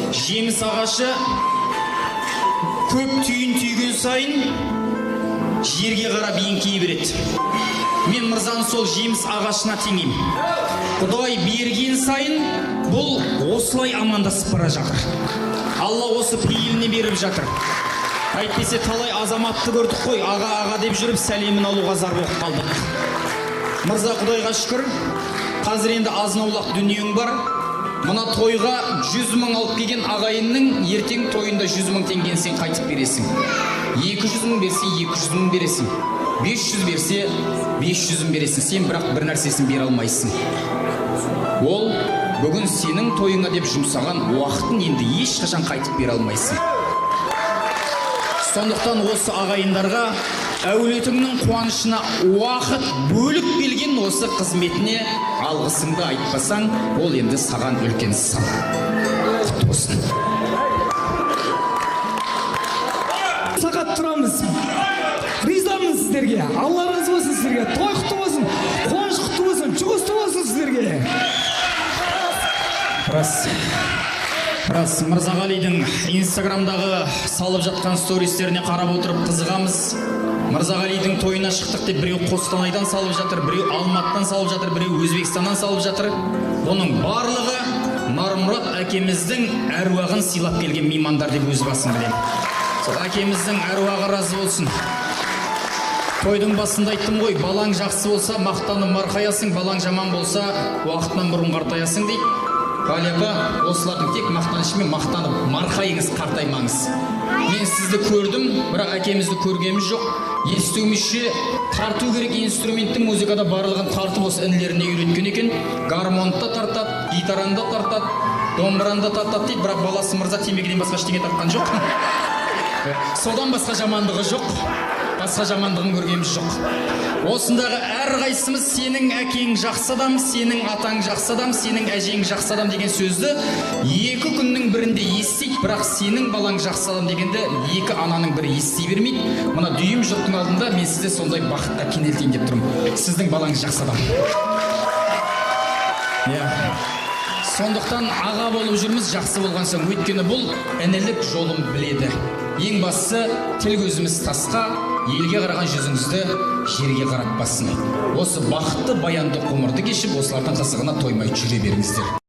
Жеміс ағашы көп түйін түйген сайын жерге қарап еңкейе береді. Мен мырзаны сол жеміс ағашына теңеймін. Құдай берген сайын бұл осылай амандасып бара жатыр. Алла осы пейіліне беріп жатыр. Әйтпесе талай азаматты көрдік қой, аға, аға деп жүріп, сәлемін алуға зар болып қалдық. Мырза, құдайға шүкір, қазір енді азын аулақ дүниең бар. Мына тойға 100 000 алып келген ағайынның ертең тойында 100 000 теңгені сен қайтып бересің. 200 000 берсе, 200 000 бересің, 500 берсе, 500-ін бересің. Сен бірақ бір нәрсесін бере алмайсың: ол бүгін сенің тойыңа деп жұмсаған уақытын енді ешқашан қайтып бере алмайсың. Сондықтан осы ағайындарға, әулетіңнің қуанышына уақыт бөліп келген осы қызметіне алғысыңды айтпасаң, ол енді саған үлкен сын. Құтты болсын! Сағат тұрамыз, ризамын сіздерге. Алла разы болсын сіздерге. Той құтты болсын, қуаныш құтты болсын, жұғысты болсын сіздерге. Рас, рас, Мырзағалидың инстаграмдағы салып жатқан стористеріне қарап отырып қызығамыз. Мырзағалидың тойына шықтық деп, біреу Қостанайдан салып жатыр, біреу Алматыдан салып жатыр, біреу Өзбекстаннан салып жатыр. Бұның барлығы Нармұрат әкеміздің әруағын сыйлап келген меймандар деп өз басым білемін. Сол әкеміздің әруағы разы болсын. Тойдың басында айттым ғой, балаң жақсы болса, мақтанып марқаясың, балаң жаман болса, уақытынан бұрын қартаясың дейді. Ғали апа, осылардың тек мақтанышымен мақтанып марқайыңыз, қартаймаңыз. Мен сізді көрдім, бірақ әкемізді көргеніміз жоқ. Естуімізше, тарту керек инструменттің музыкада барлығын тартып, осы інілеріне үйреткен екен. Гармонды да тартады, гитараны да тартады, домбыраны да тартады дейді. Бірақ баласы мырза темекіден басқа ештеңе тартқан жоқ. Содан басқа жамандығы жоқ, басқа жамандығын көргеніміз жоқ. Осындағы әрқайсымыз «сенің әкең жақсы адам, сенің атаң жақсы адам, сенің әжең жақсы адам» деген сөзді екі күннің бірінде естиді, бірақ «сенің балаң жақсы адам» дегенді екі ананың бірі ести бермейді. Мына дүйім жұрттың алдында мен сізді сондай бақытқа кенелтейін деп тұрмын: сіздің балаңыз жақсы адам. Иә, сондықтан аға болып жүрміз жақсы болған соң, өйткені бұл інілік жолын біледі. Ең бастысы, тіл көзіміз тасқа, елге қараған жүзіңізді жерге қаратпасын. Осы бақытты, баянды ғұмырды кешіп, осылардың қызығына тоймай жүре беріңіздер.